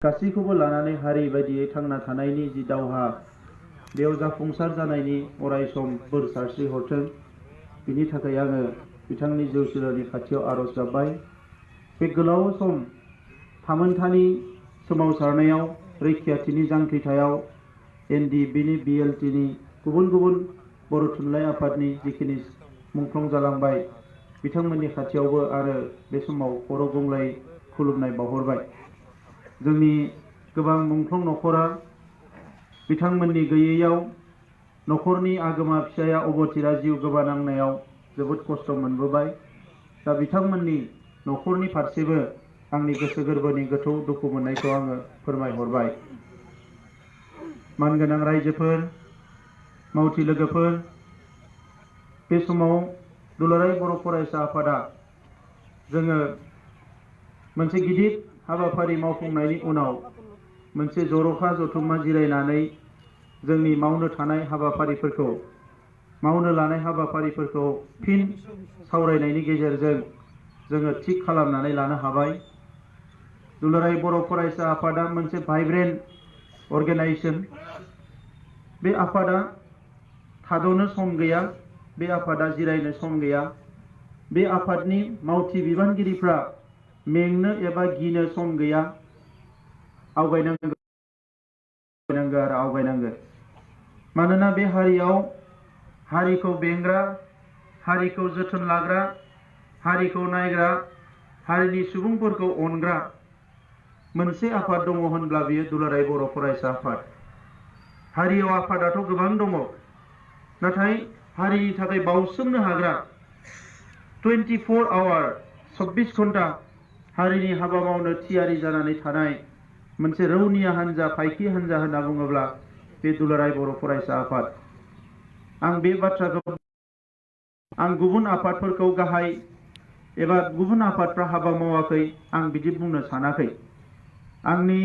गासैखौबो लानानै हारि बायदियै थांना थानायनि जि दावहा बेयाव जाफुंसार जानायनि अराय सम बोर सारस्रि हरथों। बिनि थाखाय आङो बिथांनि जौसिरानि खाथियाव आरज गाबबाय। बे गोलाव सम थामोनथानि सोमावसारनायाव रैखाथिनि जांख्रिथायाव NDBनि BLTनि गुबुन गुबुन बर' थुनलाइ आफादनि जिखिनि मुंख्लं जालांबाय बिथांमोननि खाथियावबो आरो बे समाव खर' गंग्लाय खुलुमनाय बावहरबाय। जोंनि गोबां मुंख्लं नखरा बिथांमोननि गैयैयाव नखरनि आगोमा फिसाया अबथिरा जिउ गोमानांनायाव जोबोद खस्थ' मोनबोबाय। दा बिथांमोननि नखरनि फारसेबो आंनि गोसो गोरबोनि गोथौ दुखु मोननायखौ आङो फोरमायहरबाय। मानगोनां रायजोफोर, मावथि लोगोफोर, बे समाव दुलाराय बर' फरायसा आफादा जोङो मोनसे गिदिर हाबाफारि मावफुंनायनि उनाव मोनसे जर'खा जथुम्मा जिरायनानै जोंनि मावनो थानाय हाबाफारिफोरखौ मावनो लानाय हाबाफारिफोरखौ फिन सावरायनायनि गेजेरजों जोङो थिग खालामनानै लानो हाबाय। दुलाराय बर' फरायसा आफादा मोनसे भाइब्रेन्ट अर्गेनाइजेसन। बे आफादा थाद'नो सम गैया, बे आफादा जिरायनो सम गैया। बे आफादनि मावथि बिबानगिरिफ्रा मेंनो एबा गिनो सम गैया। आवगायनांगौ आरो आवगायनांगोन। मानोना बे हारियाव हारिखौ बेंग्रा, हारिखौ जोथोन लाग्रा, हारिखौ नायग्रा, हारिनि सुबुंफोरखौ अनग्रा मोनसे आफाद दङ होनब्ला बियो दुलाराय बर' फरायसा आफाद। हारियाव आफादाथ' गोबां दङ, नाथाय हारिनि थाखाय बावसोमनो हाग्रा 24 आवार 24 घन्टा हारिनि हाबा मावनो थियारि जानानै थानाय मोनसे रौनिया हान्जा, फायखि हान्जा होनना बुङोब्ला बे दुलाराय बर' फरायसा आफाद। आं बे बाथ्राखौ गुबुन आफादफोरखौ गाहाय एबा गुबुन आफादफ्रा हाबा मावाखै आं बिदि बुंनो सानाखै। आंनि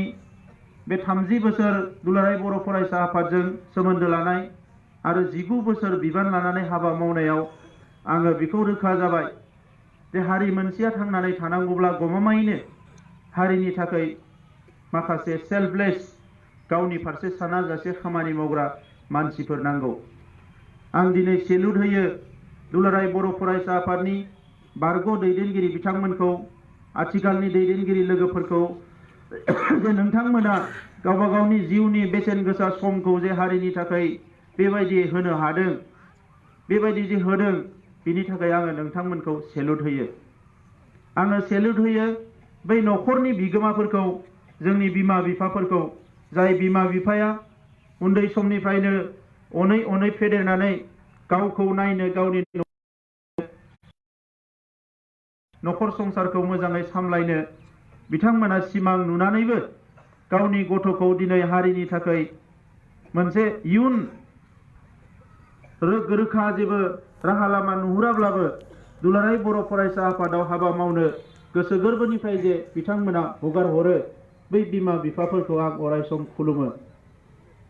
बे 30 बोसोर दुलाराय बर' फरायसा आफादजों सोमोन्दो लानाय आरो 19 बोसोर बिबान लानानै हाबा मावनायाव आङो बेखौ रोखा जाबाय जे हारि मोनसेया थांनानै थानांगौब्ला गमामायैनो हारिनि थाखाय माखासे सेल्फलेस, गावनि फारसे सानाजासे खामानि मावग्रा मानसिफोर नांगौ। आं दिनै सेलुट होयो दुलाराय बर' फरायसा आफादनि बारग' दैदेनगिरि बिथांमोनखौ, आथिखालनि दैदेनगिरि लोगोफोरखौ जे नोंथांमोना गावबा गावनि जिउनि बेसेन गोसा समखौ जे हारिनि थाखाय बेबायदि होनो हादों, बेबायदि जे होदों, बिनि थाखाय आङो नोंथांमोनखौ सेलुट होयो। आङो सेलुट होयो बै नखरनि बिगोमाफोरखौ, जोंनि बिमा बिफाफोरखौ, जाय बिमा बिफाया उन्दै समनिफ्रायनो अनै अनै फेदेरनानै गावखौ नायनो, गावनि नखर संसारखौ मोजाङै सामलायनो बिथांमोना सिमां नुनानैबो गावनि गथ'खौ दिनै हारिनि थाखाय मोनसे इयुन रोखा जेबो राहा लामा नुहुराब्लाबो दुलाराय बर' फरायसा आफादाव हाबा मावनो गोसो गोरबोनिफ्राय जे बिथांमोना हगार हरो, बै बिमा बिफाफोरखौ आं अराय सम खुलुमो।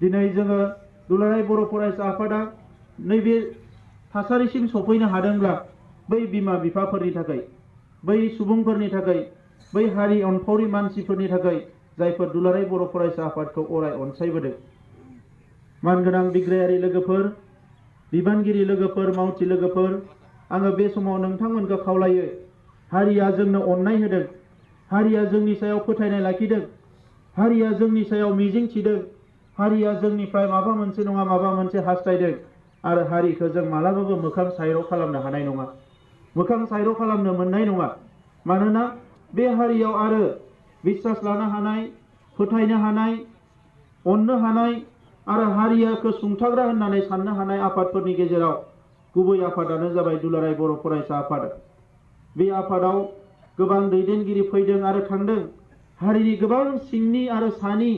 दिनै जोङो दुलाराय बर' फरायसा आफादा नैबे थासारिसिम सफैनो हादोंब्ला बै बिमा बिफाफोरनि थाखाय, बै सुबुंफोरनि थाखाय, बै हारि अनफावरि मानसिफोरनि थाखाय जायफोर दुलाराय बर' फरायसा आफादखौ अराय अनसायबोदों। मानगोनां बिग्रायारि लोगोफोर, बिबानगिरि लोगोफोर, मावथि लोगोफोर, आङो बे समाव नोंथांमोनखौ खावलायो, हारिया जोंनो अननाय होदों, हारिया जोंनि सायाव फोथायनाय लाखिदों, हारिया जोंनि सायाव मिजिं थिदों, हारिया जोंनिफ्राय माबा मोनसे नङा माबा मोनसे हास्थायदों आरो हारिखौ जों मालाबाबो मोखां सायर' खालामनो हानाय नङा, मोखां सायर' खालामनो मोननाय नङा। मानोना बे हारियाव आरो बिश्वास लानो हानाय, फोथायनो हानाय, अननो हानाय आरो हारियाखौ सुंथाग्रा होननानै साननो हानाय आफादफोरनि गेजेराव गुबै आफादानो जाबाय दुलाराय बर' फरायसा आफाद। बे आफादाव गोबां दैदेनगिरि फैदों आरो थांदों, हारिनि गोबां सिंनि आरो सानि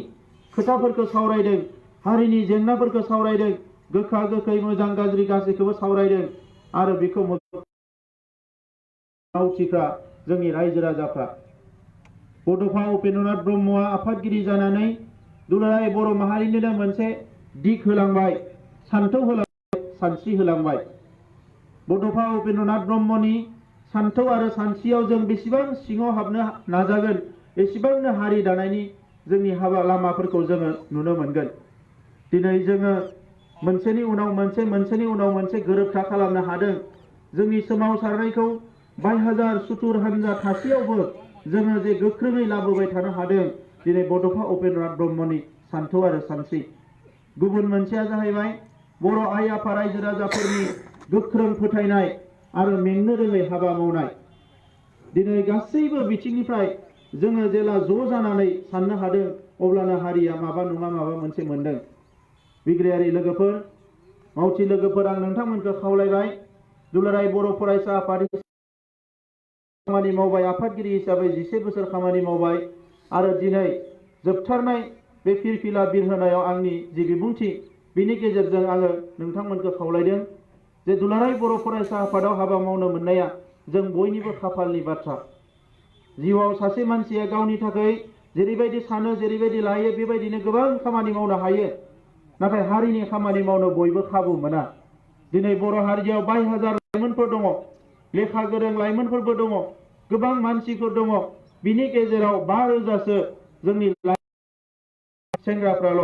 खोथाफोरखौ सावरायदों, हारिनि जेंनाफोरखौ सावरायदों, गोखा गोखै मोजां गाज्रि गासैखौबो सावरायदों आरो बेखौ मावथिफ्रा जोंनि रायजो राजाफ्रा। बड'फा उपेन्द्रनाथ ब्रह्मआ आफादगिरि जानानै दुलाराय बर' माहारिनो मोनसे दिग होलांबाय, सान्थौ होलांबाय, सानस्रि होलांबाय। बड'फा उपेन्द्रनाथ ब्रह्मनि सान्थौ आरो सानस्रियाव जों बेसेबां सिङाव हाबनो नाजागोन, एसेबांनो हारि दानायनि जोंनि हाबा लामाफोरखौ जोङो नुनो मोनगोन। दिनै जोङो मोनसेनि उनाव मोनसे गोरोबथा खालामनो हादों। जोंनि सोमावसारनायखौ 22,000 सुथुर हानजा थासेयावबो जोङो जे गोख्रोङै लाबोबाय थानो हादों दिनै बड'फा उपेन्द्रनाथ ब्रह्मनि सान्थौ आरो सानस्रि। गुबुन मोनसेया जाहैबाय बर' आइ आफा रायजो राजाफोरनि गोख्रों फोथायनाय आरो मेंनो रोङै हाबा मावनाय। दिनै गासैबो बिथिंनिफ्राय जोङो जेला ज' जानानै साननो हादों अब्लानो हारिया माबा नङा माबा मोनसे मोनदों। बिग्रायारि लोगोफोर, मावथि लोगोफोर, आं नोंथांमोनखौ खावलायबाय, दुलाराय बर' फरायसा आफाद खामानि मावबाय, आफादगिरि हिसाबै 11 बोसोर खामानि मावबाय आरो दिनै जोबथारनाय बे फिरफिला बिरहोनायाव आंनि जि बिबुंथि बिनि गेजेरजों आङो नोंथांमोनखौ खावलायदों जे दुलाराय बर' फरायसा आफादाव हाबा मावनो मोननाया जों बयनिबो खाफालनि बाथ्रा। जिउआव सासे मानसिया गावनि थाखाय जेरैबायदि सानो जेरैबायदि लायो बेबायदिनो गोबां खामानि मावनो हायो, नाथाय हारिनि खामानि मावनो बयबो खाबु मोना। दिनै बर' हारियाव 22,000 लाइमोनफोर दङ, लेखा गोरों लाइमोनफोरबो दङ, गोबां मानसिफोर दङ। बिनि गेजेराव 5,000सो जोंनि सेंग्राफ्राल'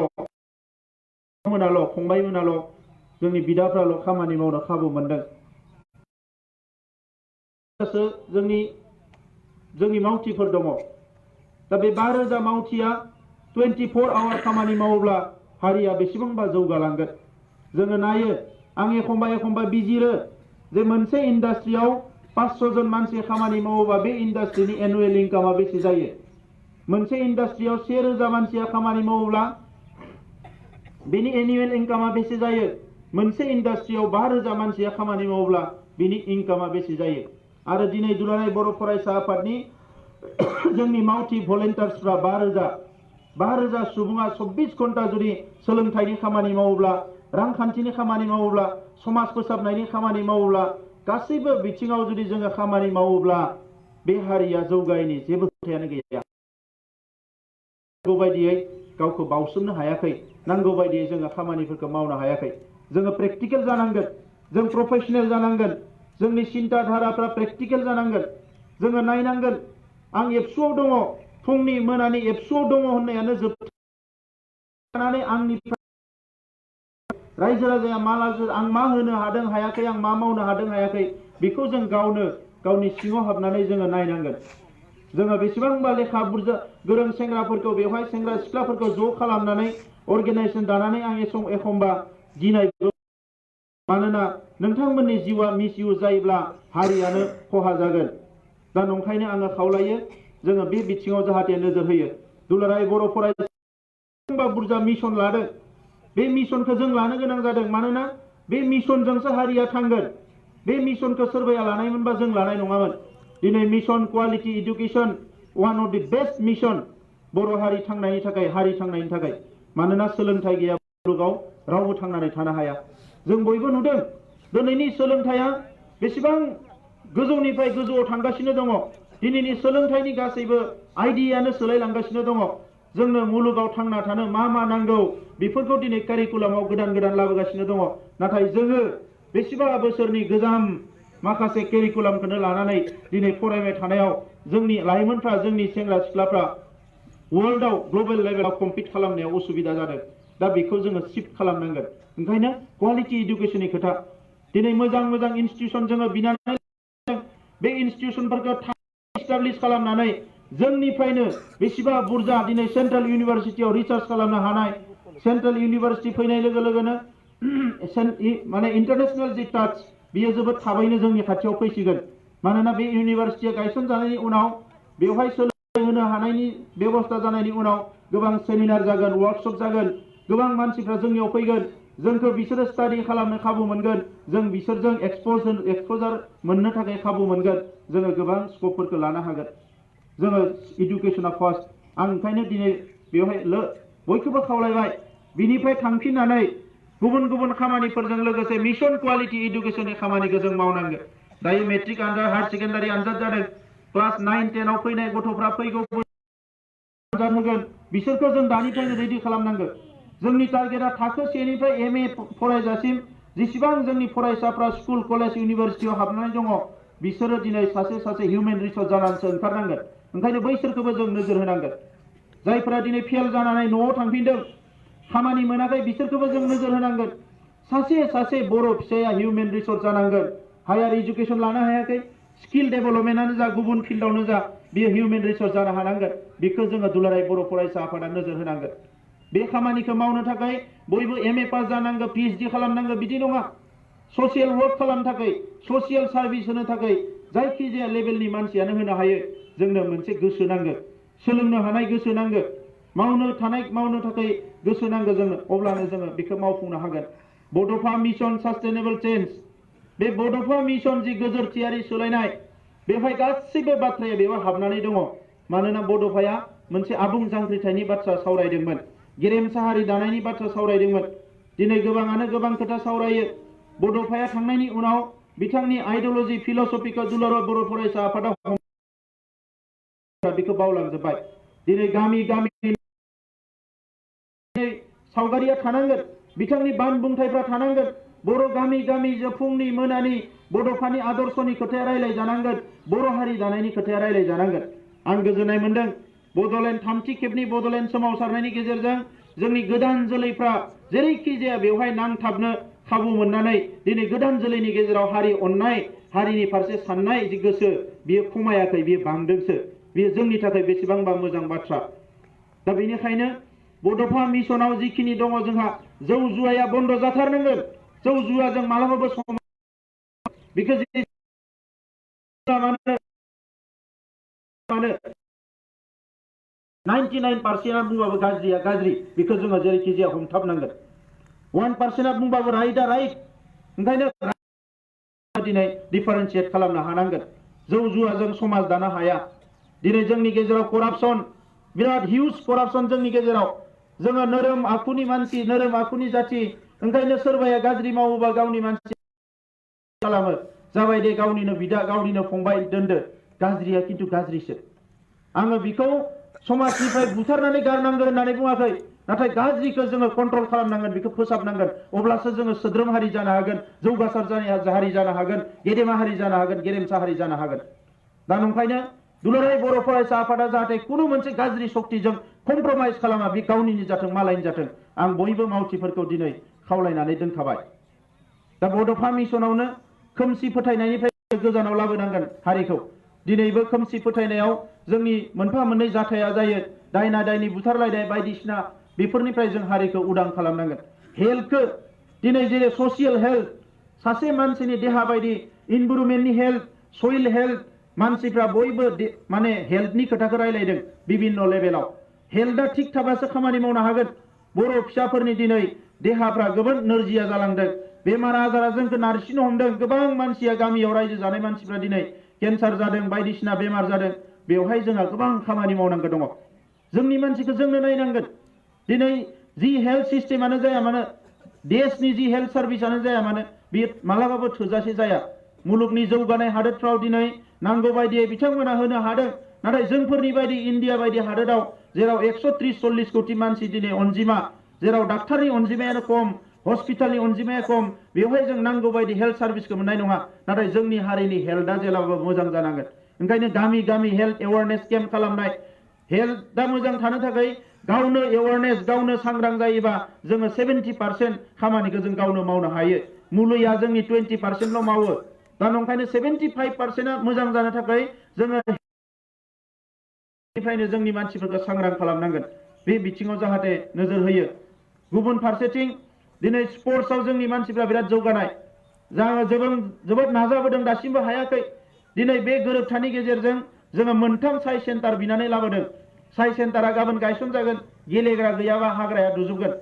फंबायमोनाल' जोंनि बिदाफ्राल' खामानि मावनो खाबु मोनदों। जोंनि मावथिफोर दङ। दा बे 5,000 मावथिया 24 आवार खामानि मावोब्ला हारिया बेसेबांबा जौगालांगोन। जोङो नायो, आं एखम्बा बिजिरो जे मोनसे इन्डास्ट्रियाव 500 जन मानसि खामानि मावोबा बे इन्डास्ट्रिनि एनुवेल इनकामा बेसे जायो? मोनसे इन्डास्ट्रियाव 1,000 मानसिया खामानि मावोब्ला बेनि एनुवेल इनकामा बेसे जायो? मोनसे इन्डास्ट्रियाव 5,000 मानसिया खामानि मावोब्ला बिनि इनकामा बेसे जायो? आरो दिनै दुलाराय बर' फरायसा आफादनि जोंनि मावथि भलेन्टियार्सफ्रा 5,000 सुबुङा 24 घन्टा जुदि सोलोंथाइनि खामानि मावोब्ला, रांखान्थिनि खामानि मावोब्ला, समाज फोसाबनायनि खामानि मावोब्ला, गासैबो बिथिङाव जुदि जोङो खामानि मावोब्ला बे हारिया जौगायैनि जेबो खोथायानो गैया। नांगौ बायदियै गावखौ बावसोमनो हायाखै, नांगौ बायदियै जोङो खामानिफोरखौ मावनो हायाखै। जोङो प्रेक्टिकेल जानांगोन, जों प्रफेसनेल जानांगोन, जोंनि सिन्था धाराफ्रा प्रेक्टिकेल जानांगोन। जोङो नायनांगोन, आं एबसुआव दङ, फुंनि मोनानि एबसुआव दङ होननायानो जोबनानै आंनि रायजो राजाया आं मा होनो हादों हायाखै, आं मा मावनो हादों हायाखै, बेखौ जों गावनो गावनि सिङाव हाबनानै जोङो नायनांगोन। जोङो बेसेबांबा लेखा बुरजा गोरों सेंग्राफोरखौ बेवहाय सेंग्रा सिख्लाफोरखौ ज' खालामनानै अर्गेनाइजेसन दानानै आं एखम्बा गिनायबो, मानोना नोंथांमोननि जिउआ मिसइउज जायोब्ला हारियानो खहा जागोन। दा नंखायनो आङो खावलायो जोङो बे बिथिङाव जाहाथे नोजोर होयो। दुलाराय बर' फरायसा बुरजा मिशन लादों, बे मिशनखौ जों लानो गोनां जादों, मानोना बे मिशनजोंसो हारिया थांगोन। बे मिशनखौ सोरबाया लानायमोनबा जों लानाय नङामोन। दिनै mission quality education one of the best mission Bodo' हारि थांनायनि थाखाय, हारि थांनायनि थाखाय। मानोना सोलोंथाइ गैयाब्ला मुलुगाव रावबो थांनानै थानो हाया। जों बयबो नुदों दिनैनि सोलोंथाइया बेसेबां गोजौनिफ्राय गोजौआव थांगासिनो दङ। दिनैनि सोलोंथाइनि गासैबो आइडियानो सोलायलांगासिनो दङ। जोंनो मुलुगाव थांना थानो मा मा नांगौ बेफोरखौ दिनै कारिकुलामाव गोदान गोदान लाबोगासिनो दङ। नाथाय जोङो बेसेबा बोसोरनि गोजाम माखासे कारिकुलामखौनो लानानै दिनै फरायबाय थानायाव जोंनि लाइमोनफ्रा, जोंनि सेंग्रा सिख्लाफ्रा वर्ल्डआव ग्लबेल लेभेलाव कम्पिट खालामनायाव उसुबिदा जादों। दा बेखौ जोङो शिफ्ट खालामनांगोन। ओंखायनो क्वालिटि इडुकेसननि खोथा। दिनै मोजां मोजां इनस्टिटिउसन जोङो बिनानै बे इनस्टिटिउसनफोरखौ इस्टाब्लिश खालामनानै जोंनिफ्रायनो बेसेबा बुरजा दिनै सेन्ट्रेल इउनिभारसिटियाव रिसार्च खालामनो हानाय, सेन्ट्रेल इउनिभारसिटि फैनाय लोगो लोगोनो माने इन्टारनेशनेल जि टाच बियो जोबोद थाबैनो जोंनि खाथियाव फैसिगोन। मानोना बे इउनिभारसिटिया गायसनजानायनि उनाव बेवहाय सोलोंथाइ होनो हानायनि बेबस्था जानायनि उनाव गोबां सेमिनार जागोन, वर्कशप जागोन, गोबां मानसिफ्रा जोंनियाव फैगोन, जोंखौ बिसोरो स्टाडि खालामनो खाबु मोनगोन, जों बिसोरजों एक्सप'जार मोननो थाखाय खाबु मोनगोन, जोङो गोबां स्कपफोरखौ लानो हागोन। जोङो इडुकेसना फार्स्ट। आं ओंखायनो दिनै बेवहाय बयखौबो खावलायबाय, बिनिफ्राय थांफिननानै गुबुन गुबुन खामानिफोरजों लोगोसे मिशन क्वालिटि इडुकेसननि खामानिखौ जों मावनांगोन। दायो मेट्रिक आनजाद, हायार सेकेन्डारि आनजाद जादों, क्लास 9, 10आव फैनाय गथ'फ्रा फैगौ आनजाद होगोन, बिसोरखौ जों दानिफ्रायनो रेडि खालामनांगोन। जोंनि टारगेटआ थाखो 1निफ्राय MA फरायजासिम जेसेबां जोंनि फरायसाफ्रा स्कुल, कलेज, इउनिभारसिटियाव हाबनानै दङ, बिसोरो दिनै सासे सासे हिउमेन रिसर्स जानानैसो ओंखारनांगोन। ओंखायनो बैसोरखौबो जों नोजोर होनांगोन। जायफोरा दिनै फेल जानानै न'आव थांफिनदों खामानि मोनाखै बिसोरखौबो जों नोजोर होनांगोन सासे बर' फिसाया हिउमेन रिसोर्स जानांगोन हायार इडुकेसन लानो हायाखै स्किल डेभेलपमेन्टआनो जा गुबुन फिल्डआवनो जा बियो हिउमेन रिसोर्स जानो हानांगोन बेखौ जोङो दुलाराय बर' फरायसा आफादा नोजोर होनांगोन बे खामानिखौ मावनो थाखाय बयबो MA पास जानांगौ PhD खालामनांगौ बिदि नङा ससियेल वर्क खालामनो थाखाय ससियेल सार्भिस होनो थाखाय जायखिजाया लेभेलनि मानसियानो होनो हायो जोंनो मोनसे गोसो नांगौ सोलोंनो हानाय गोसो नांगौ मावनो थाखाय गोसो नांगौ जोंनो अब्लानो जोङो बेखौ मावफुंनो हागोन बड'फा मिशन सास्टेनेबल चेन्ज बे बड'फा मिशन जि गोजोरथियारि सोलायनाय बेवहाय गासैबो बाथ्राया बेयाव हाबनानै दङ मानोना बड'फाया मोनसे आबुं जांख्रिथायनि बाथ्रा सावरायदोंमोन गेरेमसा हारि दानायनि बाथ्रा सावरायदोंमोन दिनै गोबाङानो गोबां खोथा सावरायो बड'फाया थांनायनि उनाव बिथांनि आइडियोल'जि फिल'सफिखौ दुलाराय बर' फरायसा आफादा बेखौ बावलांजोब्बाय दिनै गामि सावगारिया थानांगोन बिथांनि बानबुंथायफ्रा थानांगोन बर' गामि फुंनि मोनानि बड'फानि आदर्शनि खोथाया रायलाय जानांगोन बर' हारि दानायनि खोथाया रायलाय जानांगोन आं गोजोननाय मोनदों बड'लेण्ड थामथि खेबनि बड'लेण्ड सोमावसारनायनि गेजेरजों जोंनि गोदान जोलैफ्रा जेरैखि जाया बेवहाय नांथाबनो खाबु मोननानै दिनै गोदान जोलैनि गेजेराव हारि अननाय हारिनि फारसे साननाय जि गोसो बियो खमायाखै बियो बांदोंसो बियो जोंनि थाखाय बेसेबांबा मोजां बाथ्रा दा बेनिखायनो बड'फा मिशनाव जिखिनि दङ जोंहा जौ जुवाया बन्द जाथारनांगोन जौ जुवाजों मालाबाबो सम बेखौ 99% बुंबाबो गाज्रिया गाज्रि बेखौ जोङो जेरैखि जाया हमथाबनांगोन 1% बुंबाबो राइटआ राइट ओंखायनो दिनै डिफारेन्सियेट खालामनो हानांगोन जौ जुवाजों समाज दानो हाया दिनै जोंनि गेजेराव करापसन बिराद हिउज करापसन जोंनि गेजेराव जोङो नोरोम आखुनि मानसि नोरोम आखुनि जाथि ओंखायनो सोरबाया गाज्रि मावोबा गावनि मानसि खालामो जाबाय दे गावनिनो बिदा गावनिनो फंबाय दोनदो गाज्रिया खिन्थु गाज्रिसो आङो बेखौ समाजनिफ्राय बुथारनानै गारनांगोन होननानै बुङाखै नाथाय गाज्रिखौ जोङो कन्ट्रल खालामनांगोन बेखौ फोसाबनांगोन अब्लासो जोङो सोद्रोम हारि जानो हागोन जौगासार हारि जानो हागोन गेदेमा हारि जानो हागोन गेरेमसा हारि जानो हागोन दा नंखायनो दुलाराय बर' फरायसा आफादा जाहाथे खुनु मोनसे गाज्रि शक्तिजों कमप्रमाइज खालामा बे गावनिनो जाथों मालायनि जाथों आं बयबो मावथिफोरखौ दिनै खावलायनानै दोनखाबाय दा बड'फा मिशनावनो खोमसि फोथायनायनिफ्राय गोजानाव लाबोनांगोन हारिखौ दिनैबो खोमसि फोथायनायाव जोंनि मोनफा मोननै जाथाया जायो दायना दायनि बुथारलायनाय बायदिसिना बेफोरनिफ्राय जों हारिखौ उदां खालामनांगोन हेल्थखौ दिनै जेरै ससियेल हेल्थ सासे मानसिनि देहा बायदि इनभाइरनमेन्टनि हेल्थ सइल हेल्थ मानसिफ्रा बयबो माने हेल्थनि खोथाखौ रायलायदों बिभिन्न लेभेलाव हेल्थआ थिग थाबासो खामानि मावनो हागोन बर' फिसाफोरनि दिनै देहाफ्रा गोबां नोरजिया जालांदों बेमार आजारा जोंखौ नारसिननो हमदों गोबां मानसिया गामियाव रायजो जानाय मानसिफ्रा दिनै केन्सार जादों बायदिसिना बेमार जादों बेवहाय जोंहा गोबां खामानि मावनांगौ दङ जोंनि मानसिखौ जोंनो नायनांगोन दिनै जि हेल्थ सिस्टेमानो जाया मानो देशनि जि हेल्थ सार्भिसआनो जाया मानो बे मालाबाबो थोजासे जाया मुलुगनि जौगानाय हादोरफ्राव दिनै नांगौ बायदियै बिथांमोना होनो हादों नाथाय जोंफोरनि बायदि इन्डिया बायदि हादोराव जेराव 130-140 कोटि मानसि दिनै अनजिमा जेराव डाक्टारनि अनजिमायानो खम हस्पिटालनि अनजिमाया खम बेवहाय जों नांगौ बायदि हेल्थ सार्भिसखौ मोननाय नङा नाथाय जोंनि हारिनि हेल्थआ जेब्लाबो मोजां जानांगोन ओंखायनो गामि हेल्थ एवारनेस केम्प खालामनाय हेल्थआ मोजां थानो थाखाय गावनो एवारनेस गावनो सांग्रां जायोबा जोङो 70% खामानिखौ जों गावनो मावनो हायो मुलुया जोंनि 20%ल' मावो दा नंखायनो 75%आ मोजां जानो थाखाय जोङो निफ्रायनो जोंनि मानसिफोरखौ सांग्रां खालामनांगोन बे बिथिङाव जाहाथे नोजोर होयो गुबुन फारसेथिं दिनै स्पर्ट्सआव जोंनि मानसिफ्रा बिराद जौगानाय जोङो जोबोद नाजाबोदों दासिमबो हायाखै दिनै बे गोरोबथानि गेजेरजों जोङो मोनथाम साइ सेन्टार बिनानै लाबोदों साइ सेन्टारा गाबोन गायसनजागोन गेलेग्रा गैयाबा हाग्राया दुजोबगोन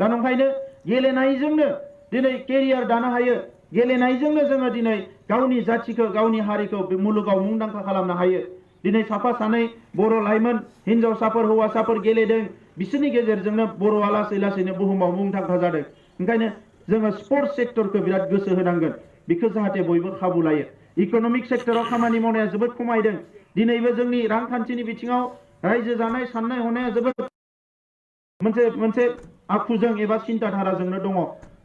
दा नंखायनो गेलेनायजोंनो दिनै केरियार दानो हायो गेलेनायजोंनो जोङो दिनै गावनि जाथिखौ गावनि हारिखौ मुलुगाव मुंदांखा खालामनो हायो दिनै साफा सानै बर' लाइमोन हिनजावसाफोर हौवासाफोर गेलेदों बिसोरनि गेजेरजोंनो बर'आ लासै लासैनो बुहुमाव मुंदांखा जादों ओंखायनो जोङो स्पर्ट्स सेक्टरखौ बिराद गोसो होनांगोन बेखौ जाहाथे बयबो खाबु लायो इक'नमिक सेक्टराव खामानि मावनाया जोबोद खमायदों दिनैबो जोंनि रांखान्थिनि बिथिङाव रायजो जानाय साननाय हनाया जोबोद मोनसे आखुजों एबा सिन्ताधाराजोंनो दङ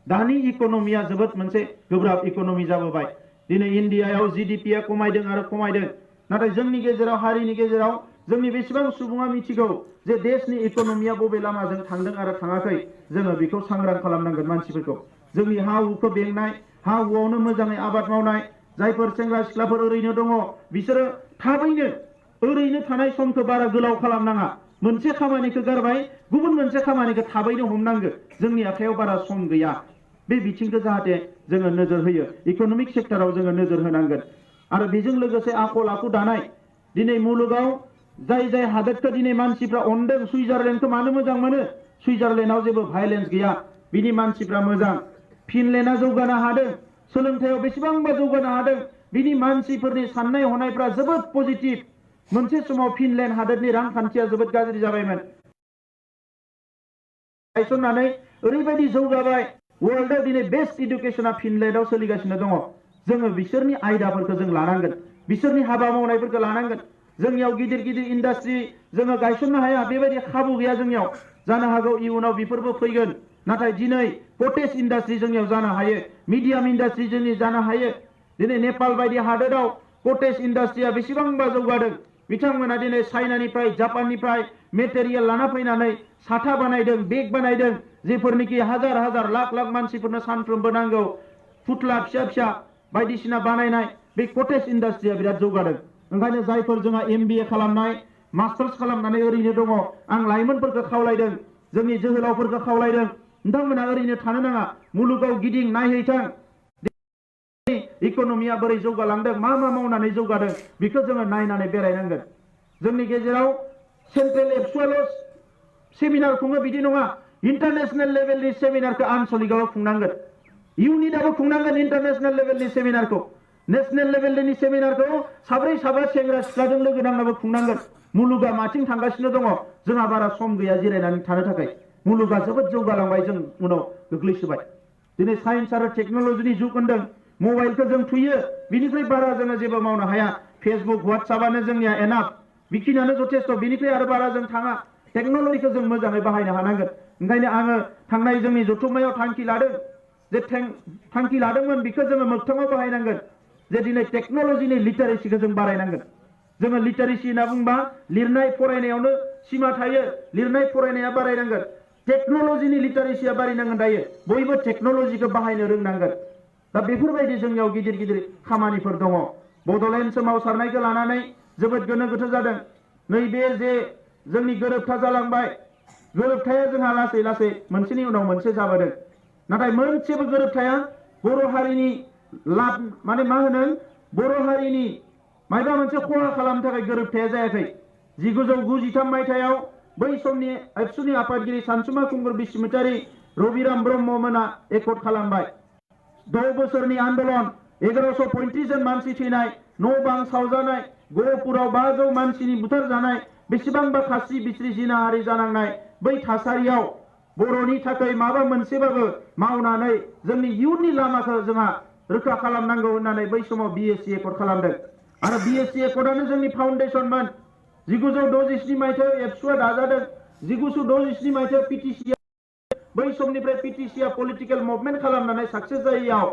दानि इक'नमिया जोबोद मोनसे गोब्राब इक'नमि जाबोबाय दिनै इन्डियायाव GDP-आ खमायदों आरो खमायदों नाथाय जोंनि गेजेराव हारिनि गेजेराव जोंनि बेसेबां सुबुङा मिथिगौ जे देशनि इक'नमिया बबे लामाजों थांदों आरो थाङाखै जोङो बेखौ सांग्रां खालामनांगोन मानसिफोरखौ जोंनि हा हुखौ बेंनाय हा हुआवनो मोजाङै आबाद मावनाय जायफोर सेंग्रा सिख्लाफोर ओरैनो दङ बिसोरो थाबैनो ओरैनो थानाय समखौ बारा गोलाव खालामनाङा मोनसे खामानिखौ गारबाय गुबुन मोनसे खामानिखौ थाबैनो हमनांगो जोंनि आखायाव बारा सम गैया बे बिथिंखौ जाहाथे जोङो नोजोर होयो इक'नमिक सेक्टराव जोङो नोजोर होनांगोन आरो बेजों लोगोसे आखल आखु दानाय दिनै मुलुगाव जाय जाय हादोरखौ दिनै मानसिफ्रा अनदों सुइजारलेण्डखौ मानो मोजां मोनो सुइजारलेण्डआव जेबो भाइलेन्स गैया बिनि मानसिफ्रा मोजां फिनलेण्डआ जौगानो हादों सोलोंथायाव बेसेबांबा जौगानो हादों बिनि मानसिफोरनि साननाय हनायफ्रा जोबोद पजिटिभ मोनसे समाव फिनलेण्ड हादोरनि रांखान्थिया जोबोद गाज्रि जाबायमोन गायसननानै ओरैबायदि जौगाबाय वर्ल्डआव दिनै बेस्ट इडुकेसना फिनलेण्डआव सोलिगासिनो दङ जोङो बिसोरनि आयदाफोरखौ जों लानांगोन बिसोरनि हाबा मावनायफोरखौ लानांगोन जोंनियाव गिदिर गिदिर इन्डास्ट्रि जोङो गायसननो हाया बेबायदि खाबु गैया जोंनियाव जानो हागौ इयुनाव बेफोरबो फैगोन नाथाय दिनै कटेज इन्डास्ट्रि जोंनियाव जानो हायो मिडियाम इन्डास्ट्रि जोंनि जानो हायो दिनै नेपाल बायदि हादोराव कटेज इन्डास्ट्रिया बेसेबांबा जौगादों बिथांमोना दिनै चाइनानिफ्राय जापाननिफ्राय मेटेरियेल लाना फैनानै साथा बानायदों बेग बानायदों जेफोरनिखि हाजार हाजार लाख लाख मानसिफोरनो सानफ्रोमबो नांगौ फुथला फिसा फिसा बायदिसिना बानायनाय बे कटेज इन्डास्ट्रिया बिराद जौगादों ओंखायनो जायफोर जोंहा MBA खालामनाय मास्टार्स खालामनानै ओरैनो दङ आं लाइमोनफोरखौ खावलायदों जोंनि जोहोलावफोरखौ खावलायदों नोंथांमोना ओरैनो थानो नाङा मुलुगाव गिदिं नायहैथां इक'नमिया बोरै जौगालांदों मा मा मावनानै जौगादों बेखौ जोङो नायनानै बेरायनांगोन जोंनि गेजेराव सेन्ट्रेल एबसुआल' सेमिनार खुङो बिदि नङा इन्टारनेशनेल लेभेलनि सेमिनारखौ आनसलिकआव खुंनांगोन इउनिटआबो खुंनांगोन इन्टारनेशनेल लेभेलनि सेमिनारखौ नेशनेल लेभेलनि सेमिनारखौ साब्रै साबा सेंग्रा सिख्लाजों लोगो नांनाबो खुंनांगोन मुलुगा माथिं थांगासिनो दङ जोंहा बारा सम गैया जिरायनानै थानो थाखाय मुलुगा जोबोद जौगालांबाय जों उनाव गोग्लैसोबाय दिनै साइन्स आरो टेक्न'लजिनि जुग होनदों मबाइलखौ जों थुयो बिनिफ्राय बारा जोङो जेबो मावनो हाया फेसबुक WhatsAppआनो जोंनिया एनाफ बिखिनियानो जथेस्थ बिनिफ्राय आरो बारा जों थाङा टेक्न'लजिखौ जों मोजाङै बाहायनो हानांगोन ओंखायनो आङो थांनाय जोंनि जथुम्मायाव थांखि लादों जे थांखि लादोंमोन बेखौ जोङो मोगथाङाव बाहायनांगोन जे दिनै टेक्न'लजिनि लिटारेसिखौ जों बारायनांगोन जोङो लिटारेसि होनना बुंबा लिरनाय फरायनायावनो सिमा थायो लिरनाय फरायनाया बारायनांगोन टेक्न'लजिनि लिटारेसिया बारायनांगोन दायो बयबो टेक्न'लजिखौ बाहायनो रोंनांगोन दा बेफोरबायदि जोंनियाव गिदिर गिदिर खामानिफोर दङ बड'लेण्ड सोमावसारनायखौ लानानै जोबोद गोनो गोथो जादों नैबे जे जोंनि गोरोबथा जालांबाय गोरोबथाया जोंहा लासै लासै मोनसेनि उनाव मोनसे जाबोदों नाथाय मोनसेबो गोरोबथाया बर' हारिनि लाब माने मा होनो बर' हारिनि मायबा मोनसे खहा खालामनो थाखाय गोरोबथाया जायाखै 1993 मायथाइयाव बै समनि एबसुनि आफादगिरि सानसुमा खुंगुर बसुमतारी रबिराम ब्रह्म मोना एकर्ड खालामबाय 10 बोसोरनि आन्दोलन 1135 जन मानसि थैनाय न' बां सावजानाय गहपुराव 500 मानसिनि बुथारजानाय बेसेबांबा खास्रि बिस्रि जिनाहारि जानांनाय बै थासारियाव बर'नि थाखाय माबा मोनसेबाबो मावनानै जोंनि इयुननि लामाखौ जोंहा रोखा खालामनांगौ होननानै बै समाव BSc एकर्ड खालामदों आरो BSc एकर्डआनो जोंनि फाउन्डेसनमोन 1967 मायथाइयाव एबसुआ दाजादों 1967 मायथाइयाव PTC बै समनिफ्राय PTCआ पलिटिकेल मुभमेन्ट खालामनानै साक्सेस जायैयाव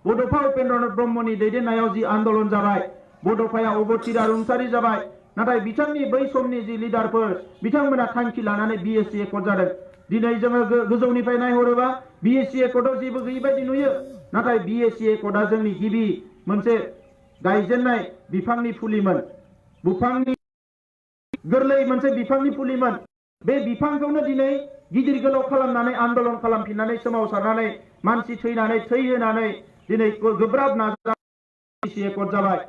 बड'फा उपेन्द्रनाथ ब्रह्मनि दैदेननायाव जि आन्दोलन जाबाय बड'फाया अबथिरा रुंसारि जाबाय नाथाय बिथांनि बै समनि जि लिडारफोर बिथांमोना थांखि लानानै BSc एकर्ड जादों दिनै जोङो गोजौनिफ्राय नायहरोबा BSc एकर्डआव जेबो गैयै बायदि नुयो नाथाय BSc एकर्डआ जोंनि गिबि मोनसे गायजेननाय बिफांनि फुलिमोन बिफांनि गोरलै मोनसे बिफांनि फुलिमोन बे बिफांखौनो दिनै गिदिर गोलाव खालामनानै आन्दोलन खालामफिननानै सोमावसारनानै मानसि थैनानै थै होनानै दिनै गोब्राब नाजानानै BTC एकर्ड जाबाय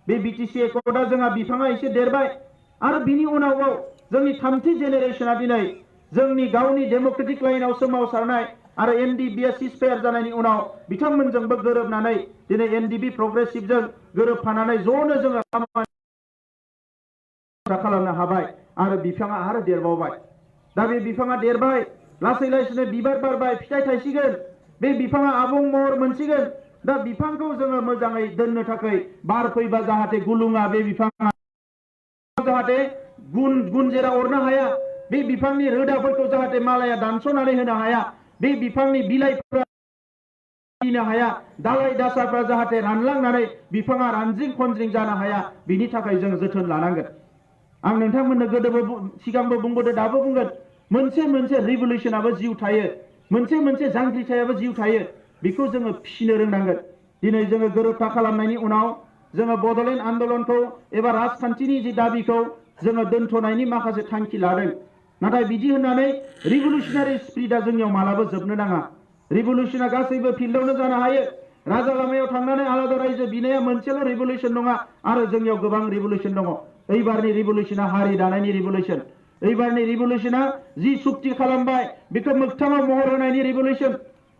बे BTC एकर्डआ जोंहा बिफाङा एसे देरबाय आरो बिनि उनाव जोंनि थामथि जेनेरेशना दिनै जोंनि गावनि डेमोक्रेटिक लाइनाव सोमावसारनाय आरो NDBआ सिजफायार जानायनि उनाव बिथांमोनजोंबो गोरोबनानै दिनै NDB प्रग्रेसिभजों गोरोबफानानै ज'नो जोङो खालामनो हाबाय आरो बिफाङा आरो देरबावबाय दा बे बिफाङा देरबाय लासै लासैनो बिबार बारबाय फिथाइ थायसिगोन बे बिफाङा आबुं महर मोनसिगोन दा बिफांखौ जोङो मोजाङै दोननो थाखाय बार फैबा जाहाथे गुलुङा बे बिफाङा जाहाथे गुनजेरा अरनो हाया बे बिफांनि रोदाफोरखौ जाहाथे मालाया दानस'नानै होनो हाया बे बिफांनि बिलाइफोरा हाया दालाय दासाफ्रा जाहाथे रानलांनानै बिफाङा रानज्रिं खनज्रिं जानो हाया बिनि थाखाय जों जोथोन लानांगोन आं नोंथांमोननो गोदोबो सिगांबो बुंबोदों दाबो बुंगोन मोनसे रिभलिउसनाबो जिउ थायो मोनसे जांख्रिथायाबो जिउ थायो बेखौ जोङो फिसिनो रोंनांगोन दिनै जोङो गोरोबथा खालामनायनि उनाव जोङो बड'लेण्ड आन्दलनखौ एबा राजखान्थिनि जि दाबिखौ जोङो दोनथ'नायनि माखासे थांखि लादों नाथाय बिदि होननानै रिभलिउसनारि स्पिरिटआ जोंनियाव मालाबा जोबनो नाङा रिभलिउसना गासैबो फिल्डआवनो जानो हायो राजा लामायाव थांनानै आलादा रायजो बिनाया मोनसेल' रिभलिउसन नङा आरो जोंनियाव गोबां रिभलिउसन दङ एबारनि रिभलिउसना हारि दानायनि रिभलिउसन एबारनि रिभलिउसना जि सुक्ति खालामबाय बेखौ मोगथाङाव महर होनायनि रिभलिउसन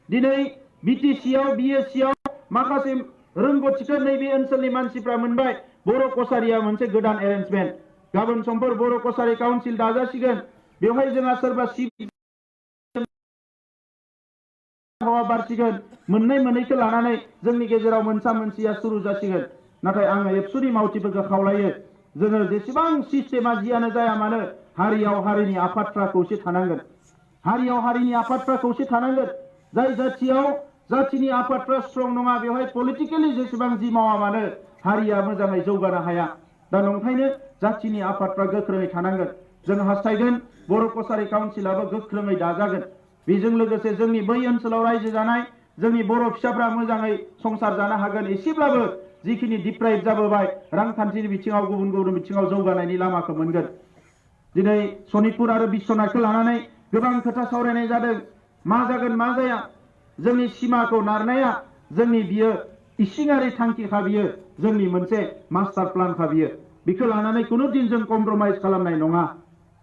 दिनै बिटिसिआव बिएससिआव माखासे रोंगौथिखौ नैबे ओनसोलनि मानसिफ्रा मोनबाय बर' कसारिया मोनसे गोदान एरेन्जमेन्ट गाबोन समफोर बर' कसारि काउन्सिल दाजासिगोन बेवहाय जोंहा सोरबा हावा बारसिगोन मोननैखौ लानानै जोंनि गेजेराव मोनसिया सुरु जासिगोन नाथाय आङो एबसुनि मावथिफोरखौ खावलायो जोङो जेसेबां सिस्टेमा जियानो जाया मानो हारियाव हारिनि आफादफ्रा खौसे थानांगोन हारियाव हारिनि आफादफ्रा खौसे थानांगोन जाय जाथियाव जाथिनि आफादफ्रा स्ट्रं नङा बेवहाय पलिटिकेलि जेसेबां जि मावा मानो हारिया मोजाङै जौगानो हाया दा नंखायनो जाथिनि आफादफ्रा गोख्रोङै थानांगोन जों हास्थायगोन बर' कसारि काउन्सिलाबो गोख्रोङै दाजागोन बेजों लोगोसे जोंनि बै ओनसोलाव रायजो जानाय जोंनि बर' फिसाफ्रा मोजाङै संसार जानो हागोन एसेब्लाबो जिखिनि डिप्राइभ जाबोबाय रांखान्थिनि बिथिङाव गुबुन बिथिङाव जौगानायनि लामाखौ मोनगोन दिनै सनितपुर आरो बिश्वनाथखौ लानानै गोबां खोथा सावरायनाय जादों मा जागोन मा जाया जोंनि सिमाखौ नारनाया जोंनि बियो इसिङारि थांखिखा बियो जोंनि मोनसे मास्टार प्लानखा बियो बेखौ लानानै कुनु दिन जों कमप्रमाइज खालामनाय नङा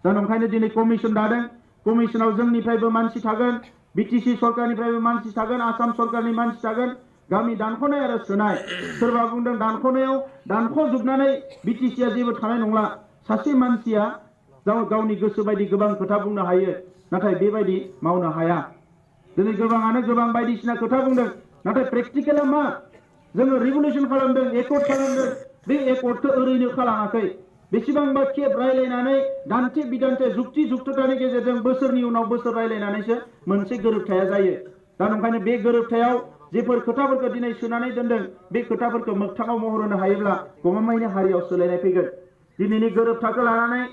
दा नंखायनो दिनै कमिसन दादों कमिसनाव जोंनिफ्रायबो मानसि थागोन बिटिसि सरकारनिफ्रायबो मानसि थागोन आसाम सरकारनि मानसि थागोन गामि दानख'नाय आरो सोनाय सोरबा बुंदों दानख'नायाव दानख'जोबनानै बिटिसिआ जेबो थानाय नंला सासे मानसिया गावनि गोसो बायदि गोबां खोथा बुंनो हायो नाथाय बेबायदि मावनो हाया दिनै गोबाङानो गोबां बायदिसिना खोथा बुंदों नाथाय प्रेक्टिकेला मा जोङो रिभलिउसन खालामदों एकर्ड खालामदों बे एकर्डखौ ओरैनो खालामाखै बेसेबांबा खेब रायलायनानै दान्थे बिदान्थे जुक्ति जुक्ततानि गेजेरजों बोसोरनि उनाव बोसोर रायलायनानैसो मोनसे गोरोबथाया जायो दा नंखायनो बे गोरोबथायाव जेफोर खोथाफोरखौ दिनै सोनानै दोनदों बे खोथाफोरखौ मोगथाङाव महर होनो हायोब्ला गमामायैनो हारियाव सोलायनाय फैगोन दिनैनि गोरोबथाखौ लानानै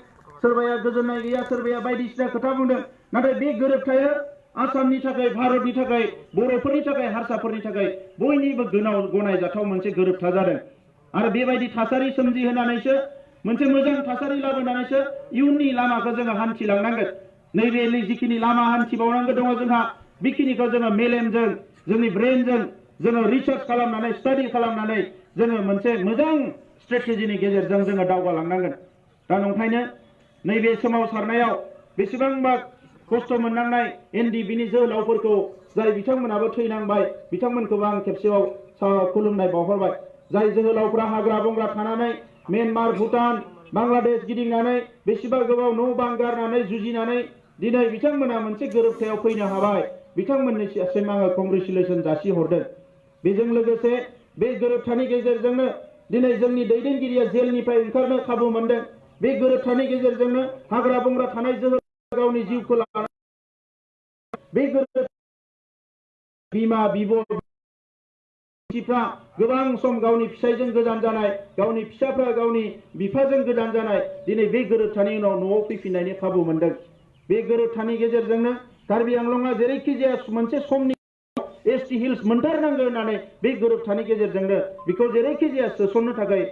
सोरबाया गोजोननाय गैया सोरबाया बायदिसिना खोथा बुंदों नाथाय बे गोरोबथाया आसामनि थाखाय भारतनि थाखाय बर'फोरनि थाखाय हारसाफोरनि थाखाय बयनिबो गनायजाथाव मोनसे गोरोबथा जादों आरो बेबायदि थासारि सोमजिहोनानैसो मोनसे मोजां थासारि लाबोनानैसो इयुननि लामाखौ जोङो हान्थिलांनांगोन नैबे जिखिनि लामा हान्थिबावनांगौ दङ जोंहा बेखिनिखौ जोङो मेलेमजों जोंनि ब्रेनजों जोङो रिसार्च खालामनानै स्टाडि खालामनानै जोङो मोनसे मोजां स्ट्रेटेजिनि गेजेरजों जोङो दावगालांनांगोन दा नंखायनो नैबे सोमावसारनायाव बेसेबांबा खस्थ' मोननांनाय एनडिबिनि जोहोलावफोरखौ जाय बिथांमोनाबो थैनांबाय बिथांमोनखौबो आं खेबसेयाव खुलुमनाय बावहरबाय जाय जोहोलावफ्रा हाग्रा बंग्रा थानानै म्यानमार भुटान बांलादेश गिदिंनानै बेसेबा गोबाव न' बां गारनानै जुजिनानै दिनै बिथांमोना मोनसे गोरोबथायाव फैनो हाबाय बिथांमोननिसिम आङो कंग्रेचुलेसन जासिहरदों बेजों लोगोसे बे गोरोबथानि गेजेरजोंनो दिनै जोंनि दैदेनगिरिया जेलनिफ्राय ओंखारनो खाबु मोनदों बे गोरोबथानि गेजेरजोंनो हाग्रा बंग्रा थानाय जोहोलाव गावनि जिउखौ लानानै बे बिमा बिब' गोबां सम गावनि फिसायजों गोजान जानाय गावनि फिसाफ्रा गावनि बिफाजों गोजान जानाय दिनै बे गोरोबथानि उनाव न'आव फैफिननायनि खाबु मोनदों बे गोरोबथानि गेजेरजोंनो कार्बि आंलंआ जेरैखि जाया मोनसे समनि एसटि हिल्स मोनथारनांगौ होननानै बे गोरोबथानि गेजेरजोंनो बेखौ जेरैखि जाया सोसननो थाखाय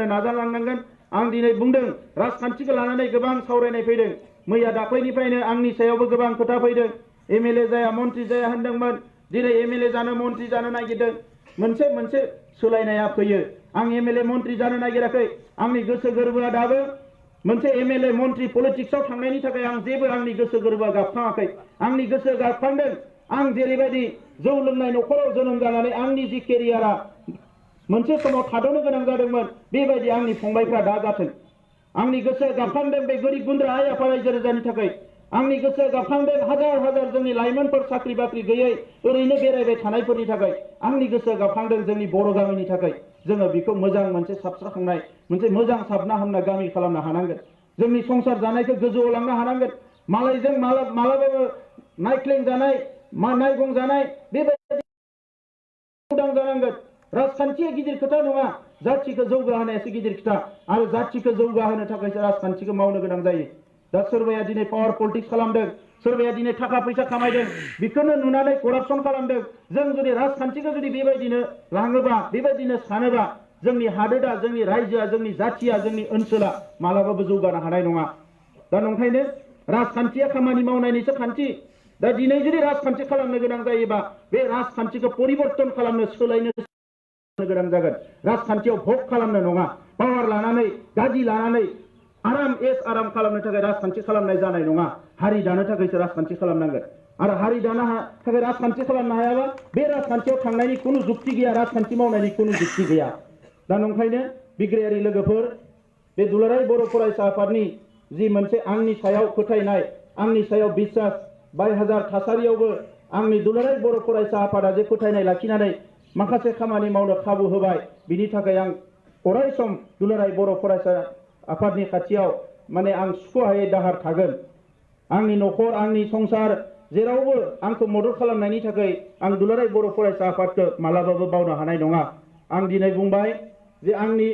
नाजालांनांगोन आं दिनै बुंदों राजखान्थिखौ लानानै गोबां सावरायनाय फैदों मैया दाख्लैनिफ्रायनो आंनि सायावबो गोबां खोथा फैदों एमएलए जाया मन्त्रि जाया होनदोंमोन दिनै एमएलए जानो मन्त्रि जानो नागिरदों मोनसे सोलायनाया फैयो आं एमएलए मन्त्रि जानो नागिराखै आंनि गोसो गोरबोआ दाबो मोनसे एमएलए मन्त्रि पलिटिक्सआव थांनायनि थाखाय आं जेबो आंनि गोसो गोरबोआ गाबखाङाखै आंनि गोसो गाबखांदों आं जेरैबायदि जौ लोंनाय न'खराव जोनोम जानानै आंनि जि केरियारा मोनसे समाव थाद'नो गोनां जादोंमोन बेबायदि आंनि फंबायफ्रा दा जाथों आंनि गोसोआ गाबखांदों बे गोरिब गुन्द्रा आइ आफा रायजो राजानि थाखाय आंनि गोसोआ गाबखांदों हाजार हाजार जोंनि लाइमोनफोर साख्रि बाख्रि गैयै ओरैनो बेरायबाय थानायफोरनि थाखाय आंनि गोसोआ गाबखांदों जोंनि बर' गामिनि थाखाय जोङो बेखौ मोजां मोनसे साबस्राखांनाय मोनसे मोजां साबना हामना गामि खालामनो हानांगोन जोंनि संसार जानायखौ गोजौआव लांनो हानांगोन मालायजों मालाबाबो नायख्लें जानाय नायगं जानाय बेबायदि उदां जानांगोन राजखान्थिया गिदिर खोथा नङा जाथिखौ जौगाहोनायासो गिदिर खोथा आरो जाथिखौ जौगाहोनो थाखायसो राजखान्थिखौ मावनो गोनां जायो। दा सोरबाया दिनै पावार पलिटिक्स खालामदों, सोरबाया दिनै थाखा फैसा खामायदों, बेखौनो नुनानै करापसन खालामदों। जों जुदि राजखान्थिखौ जुदि बेबायदिनो लाङोबा, बेबायदिनो सानोबा, जोंनि हादोरा, जोंनि रायजोआ, जोंनि जाथिया, जोंनि ओनसोला मालाबाबो जौगानो हानाय नङा। दा नंखायनो राजखान्थिया खामानि मावनायनिसो खान्थि। दा दिनै जुदि राजखान्थि खालामनो गोनां जायोबा बे राजखान्थिखौ परिबर्तन खालामनो, सोलायनो गोनां जागोन। राजखान्थियाव भग खालामनो नङा, पावार लानानै, गादि लानानै आराम खालामनो थाखाय राजखान्थि खालामनाय जानाय नङा। हारि दानो थाखायसो राजखान्थि खालामनांगोन। आरो हारि दानो थाखाय राजखान्थि खालामनो हायाबा बे राजखान्थियाव थांनायनि खुनु जुक्ति गैया, राजखान्थि मावनायनि खुनु जुक्ति गैया। दा नंखायनो बिग्रायारि लोगोफोर, बे दुलाराय बर' फरायसा आफादनि जि मोनसे आंनि सायाव फोथायनाय, आंनि सायाव बिश्वास, 22,000 थासारियावबो आंनि दुलाराय बर' फरायसा आफादा जे फोथायनाय लाखिनानै माखासे खामानि मावनो खाबु होबाय, बिनि थाखाय आं अराय सम दुलाराय बर' फरायसा आफादनि खाथियाव माने आं सुख'हायै दाहार थागोन। आंनि न'खर, आंनि संसार जेरावबो आंखौ मदद खालामनायनि थाखाय आं दुलाराय बर' फरायसा आफादखौ मालाबाबो बावनो हानाय नङा। आं दिनै बुंबाय जे आंनि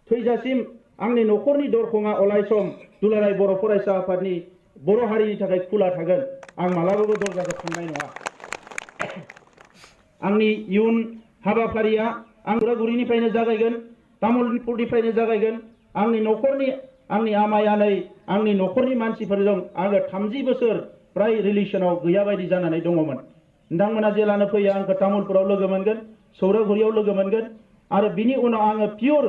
थैजासिम आंनि न'खरनि दरखङा अरायसम दुलाराय बर' फरायसा आफादनि बर' हारिनि थाखाय खुला थागोन। आं मालाबाबो दरजाखौ फांनाय नङा। आंनि इयुन हाबाफारिया आं उदालगुरिनिफ्रायनो जागायगोन, तामुलपुरनिफ्रायनो जागायगोन। आंनि न'खरनि, आंनि आमाय आनै, आंनि न'खरनि मानसिफोरजों आङो 30 बोसोर प्राय रिलेसनाव गैया बायदि जानानै दङमोन। नोंथांमोना जेलानो फैयो आंखौ तामुलपुराव लोगो मोनगोन, सौरागुरियाव लोगो मोनगोन। आरो बिनि उनाव आङो पियर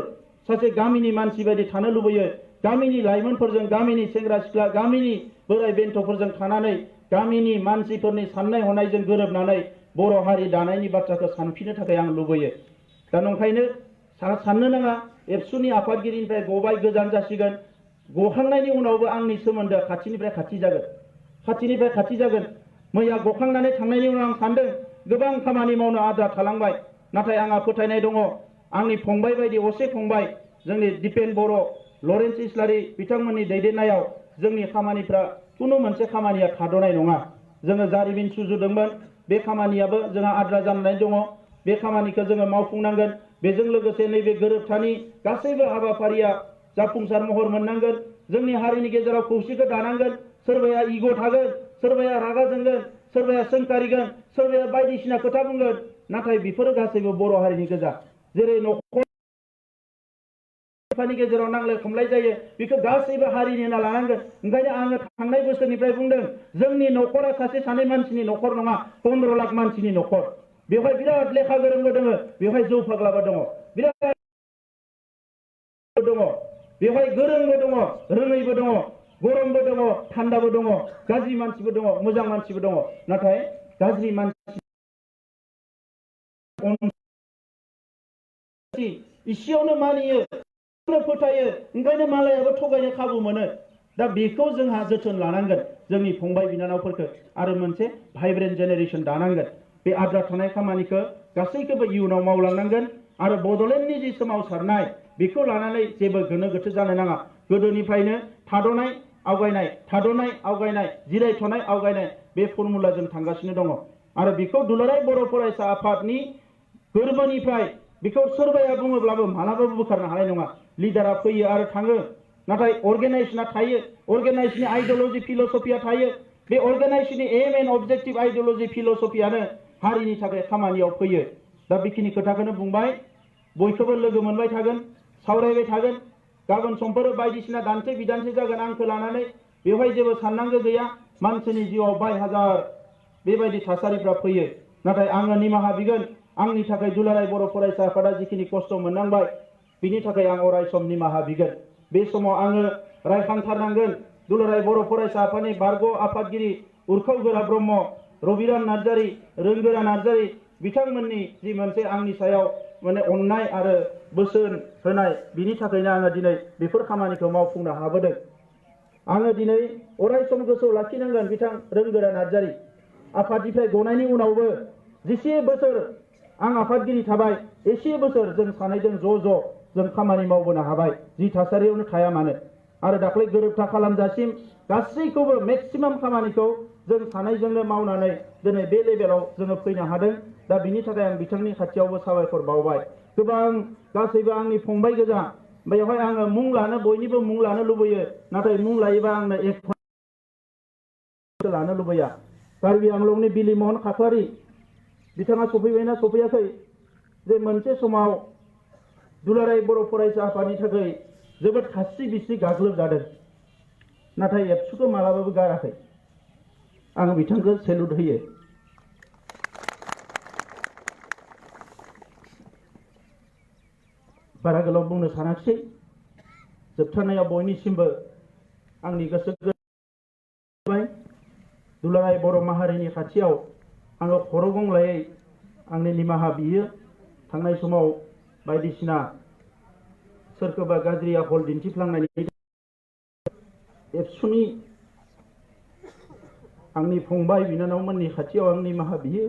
सासे गामिनि मानसि बायदि थानो लुबैयो। गामिनि लाइमोनफोरजों, गामिनि सेंग्रा सिख्ला, गामिनि बोराय बेन्थ'फोरजों थानानै गामिनि मानसिफोरनि साननाय हनायजों गोरोबनानै बर' हारि दानायनि बाथ्राखौ सानफिननो थाखाय आं लुबैयो। दा नंखायनो साननो नाङा एबसुनि आफादगिरिनिफ्राय गबाय, गोजान जासिगोन। गखांनायनि उनावबो आंनि सोमोन्दोआ खाथिनिफ्राय खाथि जागोन, खाथिनिफ्राय खाथि जागोन। मैया गखांनानै थांनायनि उनाव आं सानदों गोबां खामानि मावनो आद्रा थालांबाय, नाथाय आंहा फोथायनाय दङ आंनि फंबाय बायदि असे फंबाय जोंनि दिपेन बर', लरेन्स इस्लारि बिथांमोननि दैदेननायाव जोंनि खामानिफ्रा खुनु मोनसे खामानिया थाद'नाय नङा। जोङो जारिमिन सुजुदोंमोन, बे खामानियाबो जोंहा आद्रा जानानै दङ। बे खामानिखौ जोङो मावफुंनांगोन। बेजों लोगोसे नैबे गोरोबथानि गासैबो हाबाफारिया जाफुंसार महर मोननांगोन। जोंनि हारिनि गेजेराव खौसेखौ दानांगोन। सोरबाया इग' थागोन, सोरबाया रागा जोंगोन, सोरबाया सोंखारिगोन, सोरबाया बायदिसिना खोथा बुंगोन, नाथाय बेफोरो गासैबो बर' हारिनि गोजा। जेरै न'खरनि गेजेराव नांलाय खमलाय जायो, बेखौ गासैबो हारिनि होनना लानांगोन। ओंखायनो आङो थांनाय बोसोरनिफ्राय बुंदों जोंनि न'खरा सासे सानै मानसिनि न'खर नङा, 15 लाख मानसिनि न'खर। बेवहाय बिराद लेखा गोरोंबो दङ, बेवहाय जौ फाग्लाबो दङ, बिराद दङ, बेवहाय गोरोंबो दङ, रोङैबो दङ, गरमबो दङ, थान्दाबो दङ, गाज्रि मानसिबो दङ, मोजां मानसिबो दङ। नाथाय गाज्रि मानसि इसेयावनो मानियो, फोथायो, ओंखायनो मालायाबो थगायनो खाबु मोनो। दा बेखौ जोंहा जोथोन लानांगोन, जोंनि फंबाय बिनानावफोरखौ, आरो मोनसे भाइब्रेन्ट जेनेरेसन दानांगोन। बे आद्रा थानाय खामानिखौ गासैखौबो इयुनाव मावलांनांगोन। आरो बड'लेण्डनि जि सोमावसारनाय, बेखौ लानानै जेबो गोनो गोथो जानो नाङा। गोदोनिफ्रायनो थाद'नाय आवगायनाय, थाद'नाय आवगायनाय, जिरायथ'नाय आवगायनाय, बे फर्मुलाजों थांगासिनो दङ। आरो बेखौ दुलाराय बर' फरायसा आफादनि गोरबोनिफ्राय बेखौ सोरबाया बुङोब्लाबो मालाबाबो बोखारनो हानाय नङा। लिडारा फैयो आरो थाङो, नाथाय अर्गेनाइजेसना थायो, अर्गेनाइजेसननि आइडियलजि फिलसफिया थायो। बे अर्गेनाइजेसननि एम एन्ड अबजेक्टिभ आइडियलजि फिलसफियानो हारिनि थाखाय खामानियाव फैयो। दा बेखिनि खोथाखौनो बुंबाय। बयखौबो लोगो मोनबाय थागोन, सावरायबाय थागोन। गाबोन समफोर बायदिसिना दान्थे बिदान्थे जागोन आंखौ लानानै, बेवहाय जेबो साननांगौ गैया। मानसिनि जिउआव 22,000 बेबायदि थासारिफ्रा फैयो, नाथाय आङो निमाहा बिगोन। आंनि थाखाय दुलाराय बर' फरायसा आफादा जिखिनि खस्थ' मोननांबाय, बिनि थाखाय आं अराय सम निमाहा बिगोन। बे समाव आङो रायखांथारनांगोन दुलाराय बर' फरायसा आफादनि बारग' आफादगिरि उरखाव गोरा ब्रह्म, रबिराम नार्जारि, रोंगोरा नार्जारि बिथांमोननि जि मोनसे आंनि सायाव माने अननाय आरो बोसोन होनाय, बिनि थाखायनो आङो दिनै बेफोर खामानिखौ मावफुंनो हाबोदों। आङो दिनै अराय सम गोसोआव लाखिनांगोन बिथां रोंगोरा नार्जारि। आफादनिफ्राय गनायनि उनावबो जेसे बोसोर आं आफादगिरि थाबाय, एसे बोसोर जों सानैजों ज' जों खामानि मावबोनो हाबाय, जि थासारियावनो थाया मानो। आरो दाख्लै गोरोबथा खालामजासिम गासैखौबो मेक्सिमाम खामानिखौ जों सानैजोंनो मावनानै दिनै बे लेभेलाव जोङो फैनो हादों। दा बिनि थाखाय आं बिथांनि खाथियावबो साबायखर बावबाय। गोबां गासैबो आंनि फंबाय गोजा बेवहाय आङो मुं लानो बयनिबो मुं लानो लुबैयो, नाथाय मुं लायोबा आंनो एक लानो लुबैया। कार्बि आंलंनि बिलिमहन खाख्लारि बिथाङा सफैबायना सफैयाखै? जे मोनसे समाव दुलाराय बर' फरायसा आफादनि थाखाय जोबोद खास्रि बिस्रि गाग्लोबजादों, नाथाय एबसुखौ मालाबाबो गाराखै। आं बिथांखौ सेलुट होयो। बारा गोलाव बुंनो सानाखिसै। जोबथारनायाव बयनिसिमबो आंनि गोसो दुलाराय बर' माहारिनि खाथियाव आङो खर' गंग्लायै आंनि निमाहा बियो। थांनाय समाव बायदिसिना सोरखौबा गाज्रि आखल दिन्थिफ्लांनायनि एबसुनि आंनि फंबाय बिनानावमोननि खाथियाव आं निमाहा बियो।